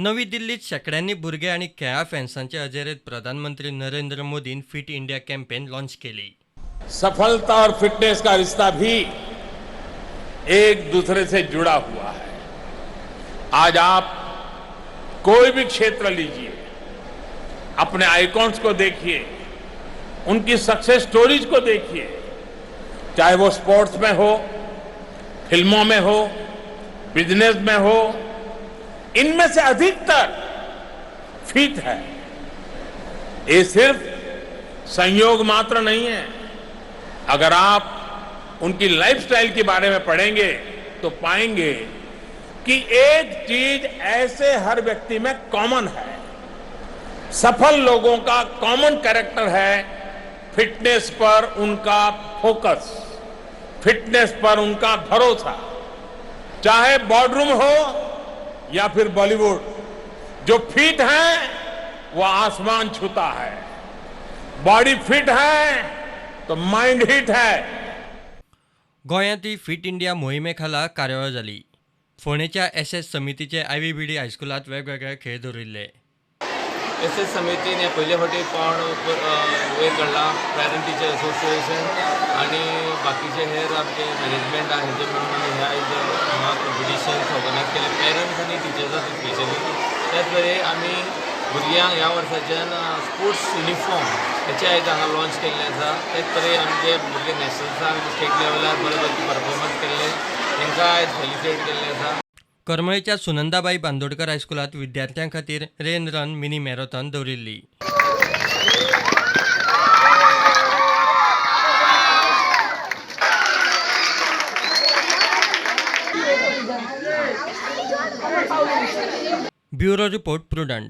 नवी दिल्लीत शेंकड्यांनी भुरगे आनी खेळां फॅन्सांचे हजेरेंत प्रधानमंत्री नरेंद्र मोदीन फिट इंडिया कॅम्पेन लॉन्च केली. सफलता और फिटनेस का रिश्ता भी एक दूसरे से जुड़ा हुआ है. आज आप कोई भी क्षेत्र लीजिए, अपने आइकॉन्स को देखिए, उनकी सक्सेस स्टोरीज को देखिए, चाहे वो स्पोर्ट्स में हो, फिल्मों में हो, बिजनेस में हो, इनमें से अधिकतर फिट है. ये सिर्फ संयोग मात्र नहीं है. अगर आप उनकी लाइफस्टाइल के बारे में पढ़ेंगे तो पाएंगे कि एक चीज ऐसे हर व्यक्ति में कॉमन है. सफल लोगों का कॉमन कैरेक्टर है फिटनेस पर उनका फोकस, फिटनेस पर उनका भरोसा. चाहे बॉर्डरूम हो या फिर बॉलीवुड, जो फिट है वो आसमान छूता है. बॉडी फिट है तो माइंड हिट है. गोंयांतूय फिट इंडिया मोहिमे खाला कार्यावळ जाली. फोंडेच्या एस एस समितीचे आयव्हीबीडी हायस्कुलांत वेगवेगळे खेळ दवरिल्ले. एस एस समितीन हे पयले फावटी पावण वयर काडला. पॅरंट टिचर एसोसिएशन आनी बाकीचे हेर आमचे मॅनेजमेंट आहा हेंचे मेळून आमी हे आयज हांगा कॉम्पिटिशन ऑर्गनायज केलें पॅरंट्स आनी टिचर्सांक स्पेशली. त्याच बरे आमी भुरग्यांक ह्या वर्साच्यान स्पोर्ट्स युनिफॉर्म हेचे आयज हांगा लॉन्च केल्लें आसा. त्याच तरेन आमचे भुरगे नॅशनल्साक आनी स्टेट लेवलार बरे बरे परफॉर्मन्स केल्ले तांकां आयज फेलिसिटेट केल्लें आसा. करमळेच्या सुनंदाबाई बांदोडकर हायस्कुलांत विद्यार्थ्यां खातीर रेन रन मिनी मॅरेथॉन दवरिल्ली. Bureau report, Prudent.